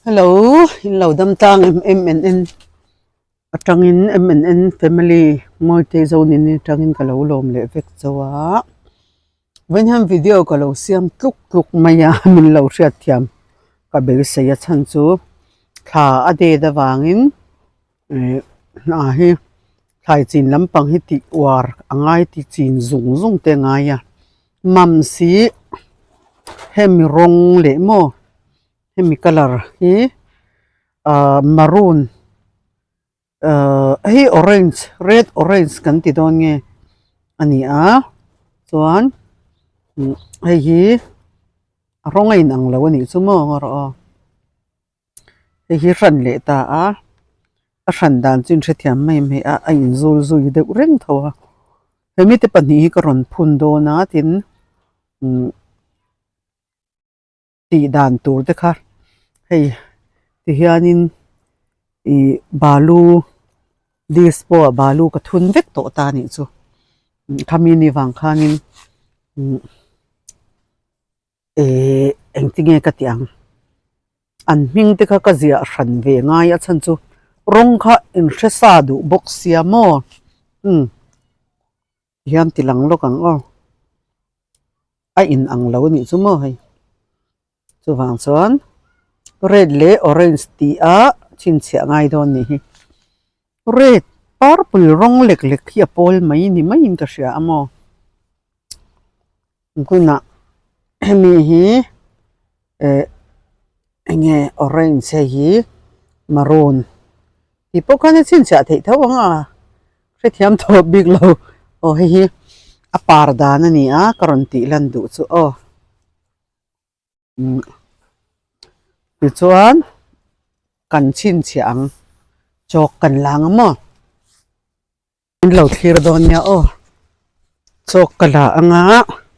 Hello in lo dam tlang em em en en atangin em en en family Mawite Zonini atangin ka lo lawm leh vek chauh a vawiin hian video ka lo siam tluk tluk mai a min lo hriatthiam ka beisei a chhan chu thla a det avangin ih hna hi thlai chin lampang hi tih uar a ngai ti chin zung zung te a ngai a mam si hemi rawng leh maw hemi colour hi ahh maroon ahh hei orange red orange kan ti dawn nge a ni a chuan hei hi a rawng a inang lo a nih chu maw ngaw rawh aw. Hei hi hran leh ta a, a hran dan chu inhrethiam mai mai a, a inzul zui deuh reng tho a. Hemi te pahnih hi ka rawn phun dawn a tin umm tih dan tur te kha hei tihianin ih balu dispo ah balu ka thun vek tawh ta a nih chu khami ni vang khanin umm. Ehh engtinge ka tih ang an hming te kha ka ziah hran ve ngai a chhan chu rawng kha in hre sa duh bawk sia maw umm hian ti lang lawk ang aw a in ang lo a nih chu maw hei chuvang chuan red leh orange tih a chhinchhiah ngai dawn nih hi red purple rawng lek lek hi a pawl mai ni maiin ka hria a maw. Tunah hemi hi eh enge orange hei hi maroon tih pawh khan a chhinchhiah theih tho ang a hrethiam tawh bik lo aw hei hi a par dan a ni a ka rawn tih lan duh chu aw umm tichuan kan chhinchhiah ang chawk kan lang a maw. Min lo thlir dawn nia aw chawk ka la anga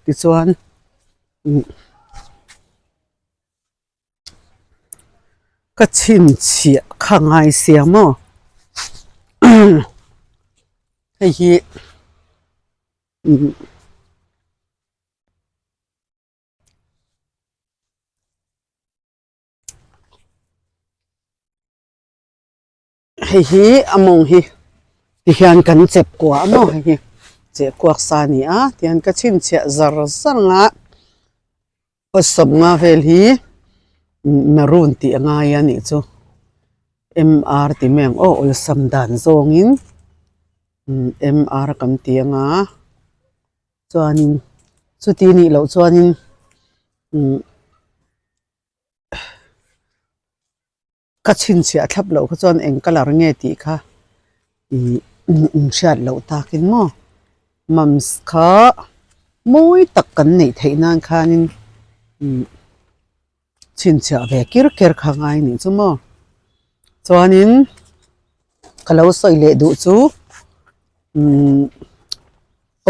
tichuan umm ka chhinchhiah kha ngai sia maw hei hi umm. Hei hi a mawng hi tihian kan chep kuah a maw hei hi cheh kuak sa a ni a tihian ka chhinchhiah zar zar ang a awsawm nga vel hi maroon tih a ngai a nih chu M R ti mai ang aw awlsam dan zawngin M R kan ti ang a chuanin chuti nih loh chuanin umm. Ka chhinchhiah thlap loh kha chuan eng colour nge tih kha ih inhriat loh takin maw mums kha mawi tak kan neih theih nan khanin ih chhinchhiah ve kir ker kha ngai nih chu maw chuanin ka lo sawi leh duh chu umm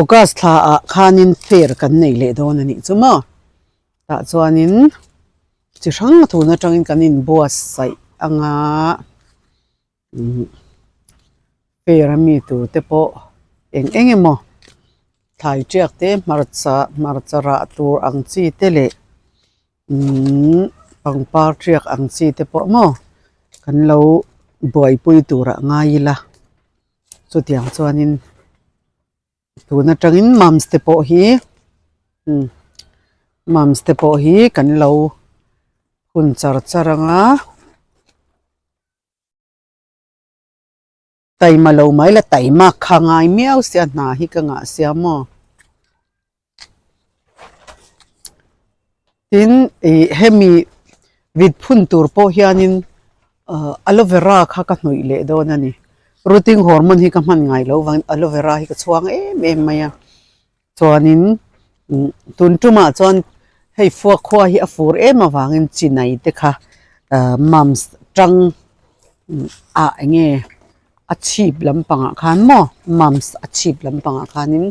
August thla ah khanin fair kan nei leh dawn a nih chu maw. Tah chuanin chi hrang thun atangin kan inbuatsaih ang a umm fair a mi tur te pawh eng eng emaw thlai tiak te hmarcha hmarcha rah tur ang chi te leh umm pangpar tiak ang chi te pawh maw kan lo buaipui turah ngai ila chutiang chuanin. Tun atangin mums te pawh hi umm mums te pawh hi kan lo hun char char ang a taima lo mai la taima kha ngai miau sia hna hi ka ngah sia maw tin ih hemi vit phun tur pawh hianin ahh aloe vera kha ka hnawih leh dawn a ni rooting hormone hi ka hman ngai loh vangin aloe vera hi ka chhuang em em mai a chuanin umm tun tumah chuan hei fua khua hi a fur em avangin chinai te kha ahh mums tang ah eng nge a chhip lampangah khan maw mums a chhip lampangah khanin.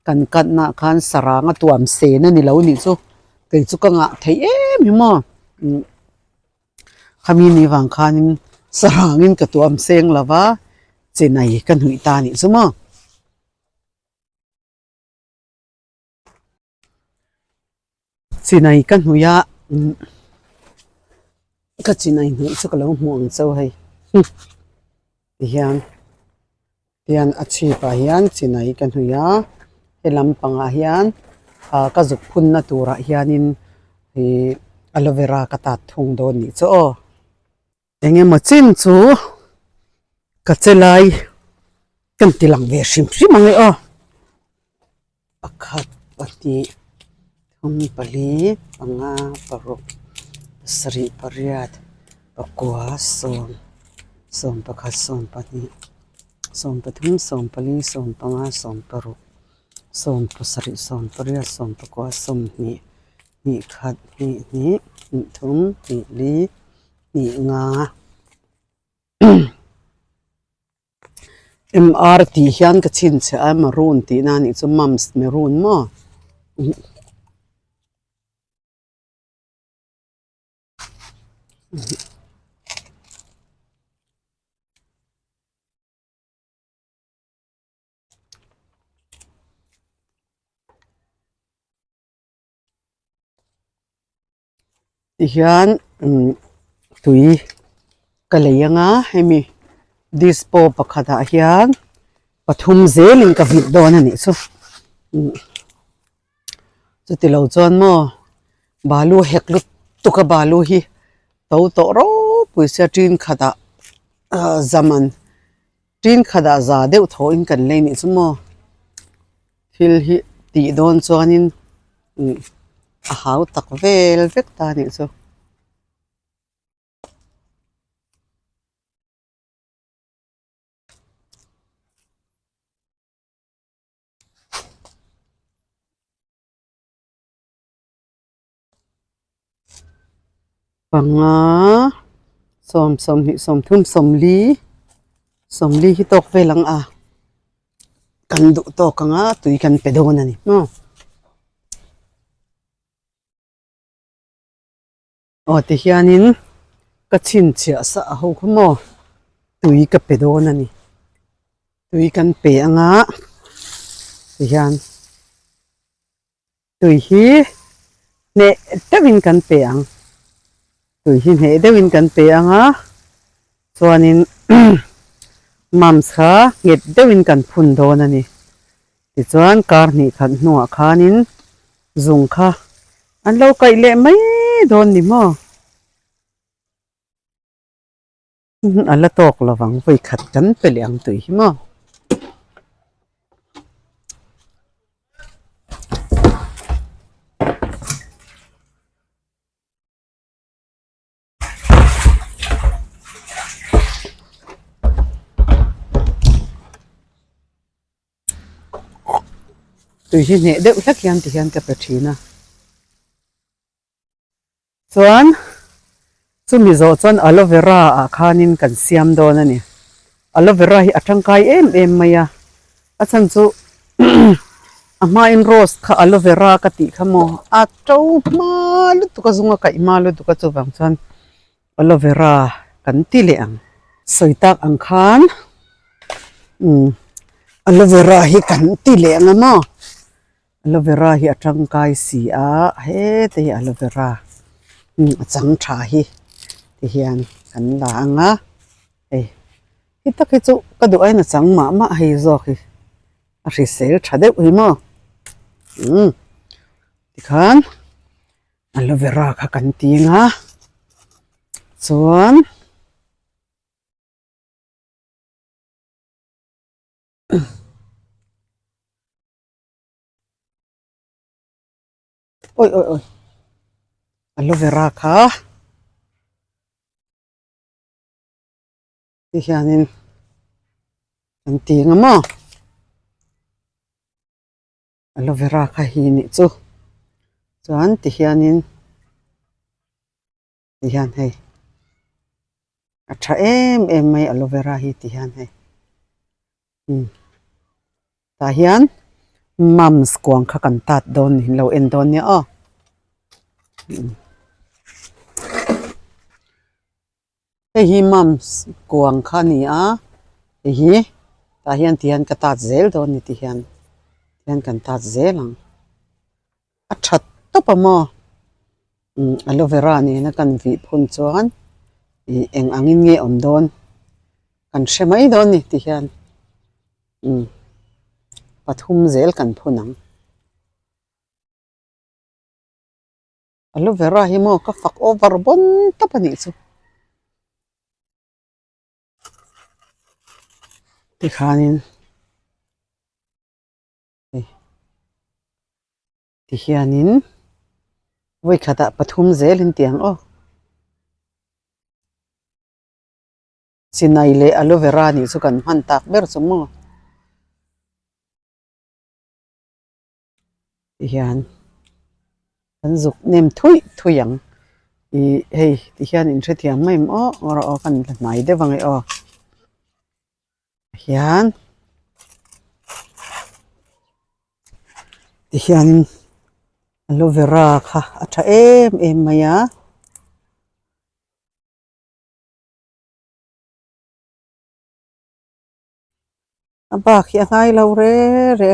Kan katna ah khan sarang a tuam sen a ni lo nih chu kei chu ka ngah theih em hi maw umm khami ni vang khanin sarangin ka tuam seng lo va chinai ka hnuih ta nih chu maw. Chinai ka hnuih a umm. Ka chinai hnuai chu ka lo hmuh ang chauh hei tihian tihian a chhip ah hian chinai ka hnawih a he lampangah hian ah ka zuk phunna turah hianin ihh aloe vera ka tat thung dawn nih chu aw. Eng emaw chin chu ka che lai kan ti lang ve hrim hrim ang e aw pakhat pahnih thum pali panga paruk pasarih pariat pakua sawm sawm pakhat sawm pahnih sawm pathum sawm pali sawm panga sawm paruk sawm pasarih sawm pariat sawm pakua sawmhnih hnih khat hnih hnih hnih thum hnih li hnih nga MR tih hian ka chhinchhiah a maroon tih na nih chu mums maroon maw. Tihian tui ka lei anga hemi dispo pakhatah hian pathum zelin ka vit dawn a nih chu chuti lo chuan maw balu hek lutuk a balu hi to tawh ropui sia tin khatah ah zaman tin khatah za deuh thaw in kan lei nih chu maw. Thil hi tih dawn chuanin a hau tak vel vek ta a nih chu. Panga sawm sawmhnih sawmthum sawmli sawmli hi tawk vel ang a kan duh tawk ang a tui kan pe dawn a ni maw. Aw tihianin ka chhinchhiah sa a ho kha maw tui ka pe dawn a ni tui kan pe ang a tihian. Tui hi hneh deuhin kan pe ang. Tui hi hneh deuhin kan pe ang a, chuanin mums kha nghet deuhin kan phun dawn a ni. Tichuan kar hnih khat hnuah khanin zung kha an lo kaih leh mai dawn ni maw? A la tawk lo vang vawi khat kan pe leh ang tui hi maw. Tui hi hneh deuh hlek hian ti hian ka pe thin a. Chuan chumi zawh chuan aloe vera ah khanin kan siam dawn a ni. Aloe vera hi a tangkai em em mai a, a chhan chu a hmain rose kha aloe vera ka tih kha maw a to hma lutuk a zung a kaih hma lutuk a chuvang chuan aloe vera kan ti leh ang. Sawi tak ang khan aloe vera hi kan ti leh ang a maw. Aloe vera hi a tangkai si a heta hi aloe vera a chang tha hi ti hian kan la ang a hei hi tak hi chu ka duh aiin a chang mah mah hei zawk hi a hrisel tha deuh hi maw umm tikhan aloe vera kha kan ting a chuan. Awi awi awi aloe vera kha ti hianin kan ti ang maw aloe vera kha hi nih chu chuan ti hianin ti hian hei a tha em em mai aloe vera hi ti hian hei umm tah hian mums kuang kha kan tat dawn ni lo en dawn nia aw hei hi mums kuang kha a ni a hei hi tah hian ti hian ka tat zel dawn ni ti hian ti hian kan tat zel ang. A tha tawp a maw? Umm aloe vera nena kan vih phun chuan. Ih eng angin nge awm dawn kan hre mai dawn ni ti hian umm pathum zel kan phun ang. Aloe vera hi maw ka fak over bawn tawp a nih chu. Tikhanin hei tihianin vawi khatah pathum zelin tiang aw. Chinai leh aloe vera nih chu kan hman tak ber chu maw. Tihian kan zuk nem thui thui ang ih hei tihian in hrethiam mai em aw rawh aw kan la hnai deuh ang e aw hian tihianin aloe vera kha a tha em em mai a. A bak hi a ngai lo re re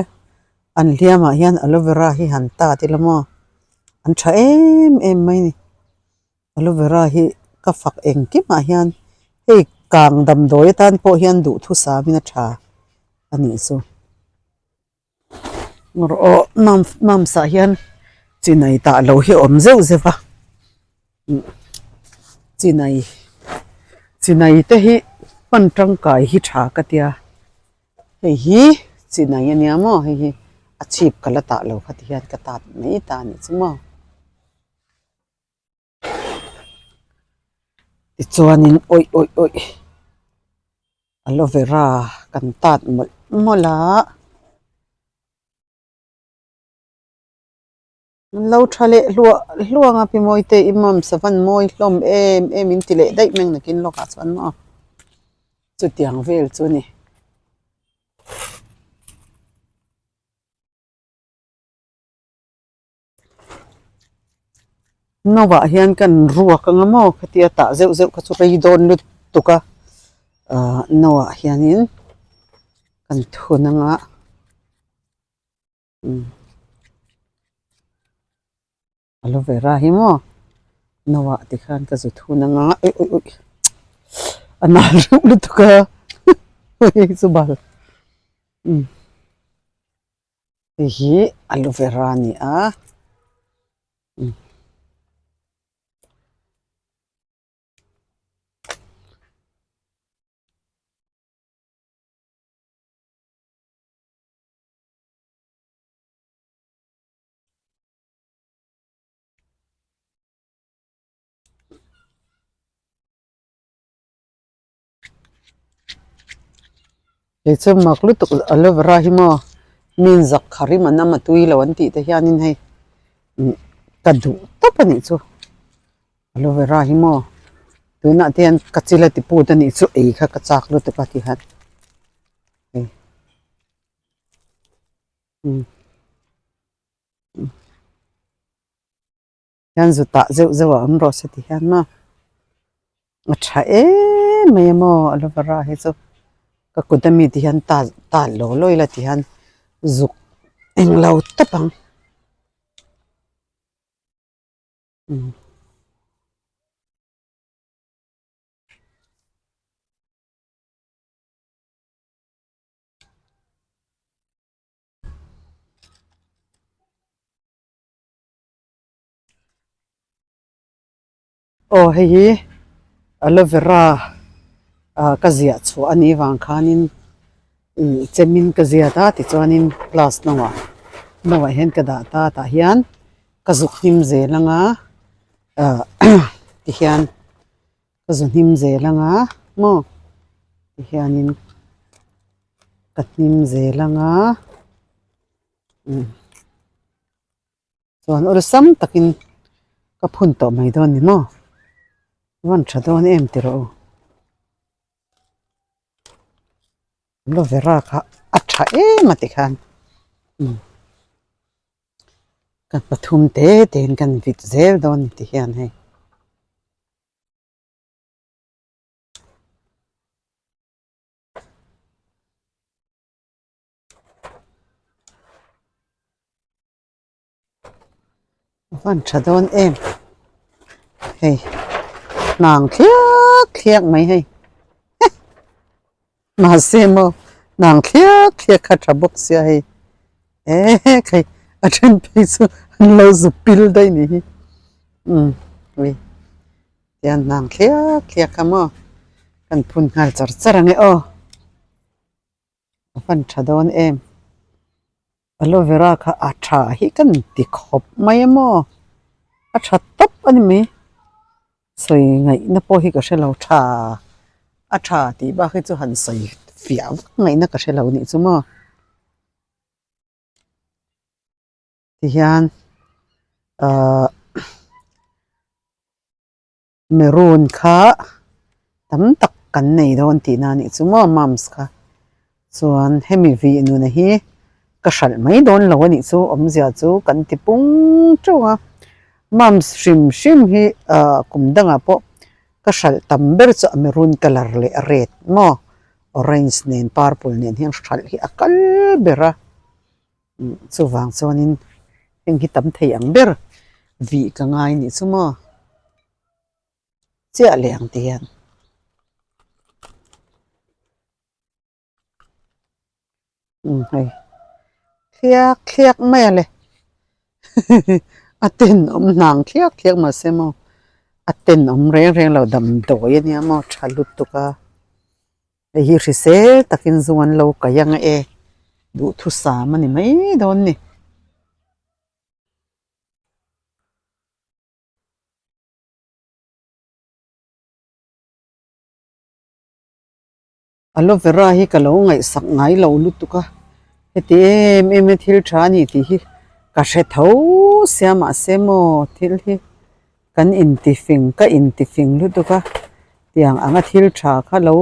an hliam ah hian aloe vera hi han tat ila maw an tha em em mai a ni aloe vera hi ka fak engkim ah hian hei kang damdawi atan pawh hian duhthusam in a tha a nih chu rawh mam mams ah hian chinai tah loh hi a awm zeuh zeuh a chinai chinai te hi hman tangkai hi tha ka tia hei hi chinai a nia maw hei hi a chhip ka la tah lo kha ti hian ka tat mai ta a nih chu maw tichuanin awih awih awih aloe vera kan tat mawlh mawlh a. An lo tha leh hluah hluang a pi Mawite i mum savan mawi hlawm em em in ti leh daih mai nakin lawkah chuan maw chutiang vel chu a ni. No ah hian kan ruak anga maw khatia tah zeuh zeuh kha chu rei dawn lutuk a ahh no ah hianin kan thun anga. Aloe vera hi maw no ah tikhan ka zu thun anga ui ui ui a nal reuh lutuk a hei chu bal umm hei hi aloe vera a ni a umm. Kei chu mak lutuk aloe vera hi maw mi zak kha rim an awm a tui lo an tih te hianin hei ka duh tawp a nih chu aloe vera hi maw tunah te hian ka chil a ti put a nih chu ei kha ka chak lutuk a ti hian. Hian zu tah zeuh zeuh a awm rawh se ti hian maw a tha em mai a maw aloe vera hi chu ka kut ami ti hian ta ta law law ila ti hian zuk englo tawp ang. Aw hei hi aloe vera ah ka ziah chhuah a nih vang khanin ih chemin ka ziat a tichuanin glass no ah no ah hian ka dah ta tah hian ka zuk hnim zel anga ah tihian. Ka zu hnim zel anga maw tihianin ka hnim zel anga umm chuan awlsam takin ka phun tawh mai dawn ni maw van tha dawn em ti rawh u aloe vera kha a tha em a tikhan umm ka pathum te tein kan vit zel dawn ni tihian hei. A van tha dawn em hei. Hnang thliak thliak mai hei. Mahse maw hnang thliak thliak kha tha bawk sia hei. Eee khai a then phei chu an lo zu pil daih ni hi. Umm ui tian hnang thliak thliak kha maw kan phun nghal char char ang e aw. A hman tha dawn em. Aloe vera kha a tha hi kan ti khawp mai a maw a tha tawp a ni mai sawi ngaihna pawh hi ka hre lo tha a tha tih bak hi chu han sawi fiah vak ngaihna ka hre lo nih chu maw tihian ahh. Maroon kha tam tak kan nei dawn tihna a nih chu maw mums kha chuan hemi vih nuna hi ka hralh mai dawn lo a nih chu awmzia chu kan ti pung teuh a mums hrim hrim hi ah kum dangah pawh ka hralh tam ber chu a maroon colour leh a red maw orange nen purple nen hian hralh hi a kal ber a. Chuvang chuanin heng hi tam thei ang ber vih ka ngai nih chu maw chiah leh ang ti hian. Umm hei thliak thliak mai a le a tenawm hnang thliak thliak mahse maw a tenawm reng reng lo damdawi a nia maw tha lutuk a. Hei hi hrisel takin zung an lo kaih ang e, duhthusam a ni mai dawn ni. Aloe vera hi ka lo ngaihsak ngai lo lutuk a, heti em em a thil tha a ni tih hi ka hre tho sia mahse maw thil hi Kan intifing ka intifing lutuk a, tiang anga thil tha kha lo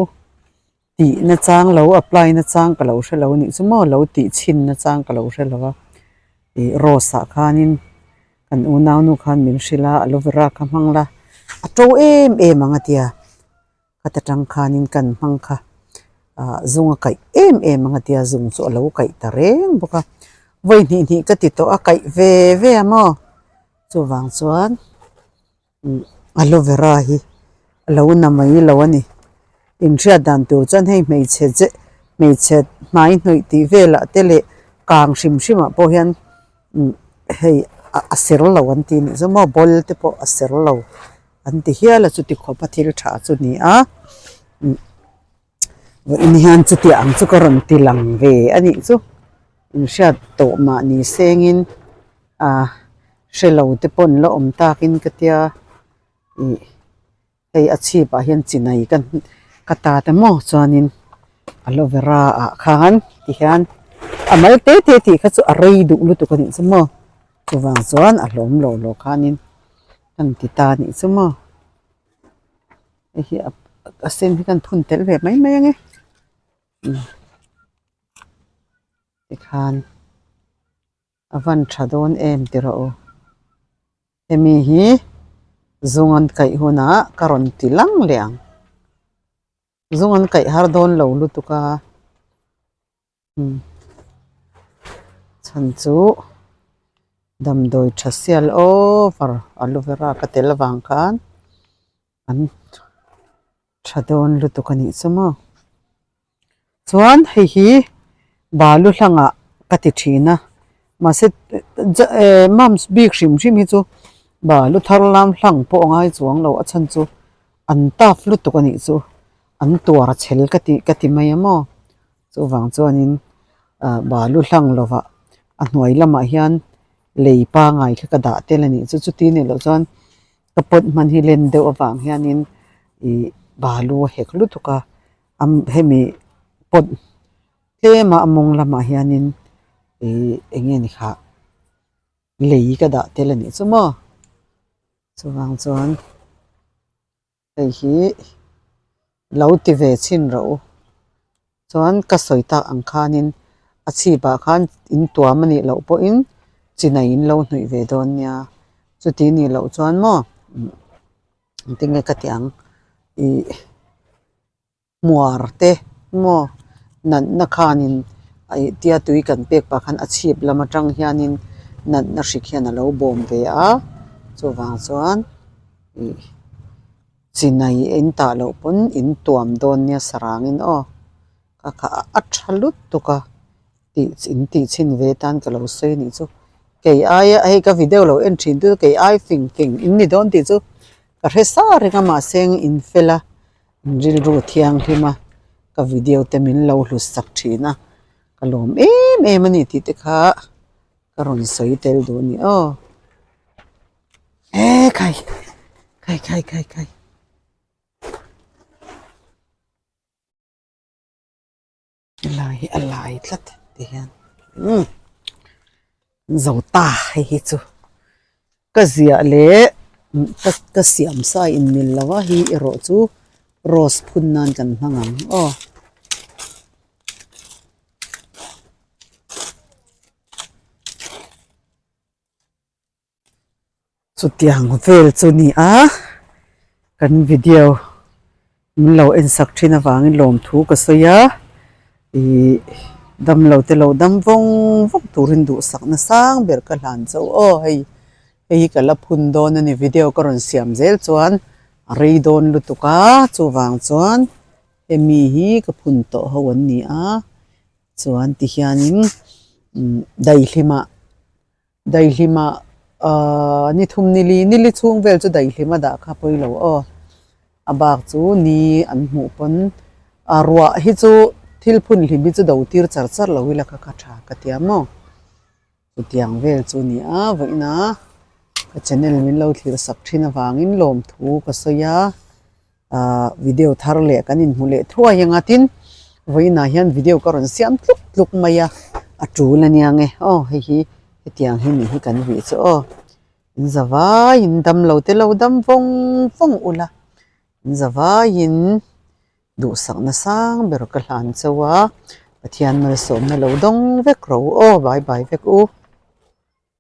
tih nachang lo apply nachang ka lo hre lo nih chu maw lo tih chhin nachang ka lo hre lo a, ih rose ah khanin kan unau nu khan min hrilh a aloe vera kha hmang la a to em em ang a tia. Khat atang khanin kan hmang kha ah zung a kaih em em ang a tia zung chu a lo kaih ta reng bawk a vawi hnih hnih ka ti tawh a kaih ve ve a maw chuvang chuan umm aloe vera hi a lo na mai lo a ni inhriat dan tur chuan hei hmeichhe che hmeichhe hmai hnawih tih velah te leh kang hrim hrim ah pawh hian umm hei a ser lo an ti nih chu maw ball te pawh a ser lo. An ti hial a chuti khawp a thil tha chu ni a vawiin hian chuti ang chu ka rawn ti lang ve a nih chu inhriat tawh mahni sengin ah hre lo te pawh an la awm takin ka tia ih hei a chhip ah hian chinai ka ka ta te maw chuanin aloe vera ah khan ti hian a mal te te tih kha chu a rei duh lutuk a nih chu maw chuvang chuan a hlawm lo lo khanin. Kan ti ta nih chu maw hei hi a sen hi kan phun tel ve mai mai ange tikhan a van tha dawn em ti rawh u hemi hi zung an kaih hunah ka rawn ti lang leh ang zung an kaih har dawn lo lutuk a. Chhan chu damdawi tha sial over aloe vera ka tel avang khan an tha dawn lutuk a nih chu maw. Chuan hei hi balu hlangah ka ti thin a mahse mums bik hrim hrim hi chu balu thar lam hlang pawh a ngai chuang lo a chhan chu an tough lutuk a nih chu an tuar a chhel ka ti ka ti mai a maw. Chuvang chuanin ah balu hlang lovah a hnuai lamah hian lei pangai kha ka dah tel a nih chu chuti nih loh chuan ka pot hman hi len deuh avang hianin ih balu a hek lutuk a hemi pot tlema a mawng lamah hianin ih eng nge ni khah lei ka dah tel a nih chu maw chuvang chuan. Hei hi lo ti ve chhin rawh u. Chuan ka sawi tak ang khanin a chhipah khan in tuam a nih loh pawhin chinai in lo hnawih ve dawn nia. Chuti nih loh chuan maw engtin nge ka tih ang ih hmuar te maw natna khanin ih tia tui kan pek pah khan a chhip lam atang hianin natna hrik hian a lo bawm ve a chuvang chuan ih. Chinai in tah loh pawn in tuam dawn nia sarangin aw ka kha a tha lutuk a tih in tih chhin ve tan ka lo sawi anih chu kei aia hei ka video lo en thin chu kei ai fing fing in ni dawn tih chu ka hre sa reng a mahse in fel a in rilru thianghlim a ka video te min lo hlut sak thin a ka lawm em em a ni tih te kha ka rawn sawi tel duh a ni aw. E khai khai khai khai khai helai hi a lai tlat ti hian umm zo ta hei hi chu ka ziah leh ka ka siam sa in mil lo a hi erawh chu rose phun nan kan hmang ang aw. Chutiang vel chu ni a, kan video min lo en sak thin avangin lawmthu ka sawi a, ih damlo te lo dam vawng vawng turin duhsakna sang ber ka hlan chauh aw hei hei hi ka la phun dawn a ni video ka rawn siam zel chuan a rei dawn lutuk a chuvang chuan hemi hi ka phun tawh ho an ni a chuan tihianin daihlimah. Daihlimah ahh ni thum nili nili chhung vel chu daihlim a dah kha pawi lo aw. A bak chu ni an hmuh pawn a ruah hi chu thil phun hlim hi chu do tir char char lo ila kha kha tha ka tia maw. Chutiang vel chu a ni a vawiina ka channel min lo thlir sak thin avangin lawmthu ka sawi a. Ahh video thar leh kan inhmu leh thuai anga tin vawiinah hian video ka rawn siam tluk tluk mai a a tul a nia nge aw hei hi hetiang hi nih hi kan vih chu aw in za vaiin dam lo te lo dam vawng vawng ula in za vaiin duhsakna sang ber ka hlan chauh a Pathian malsawmna lo dawng vek ro aw bye bye vek u.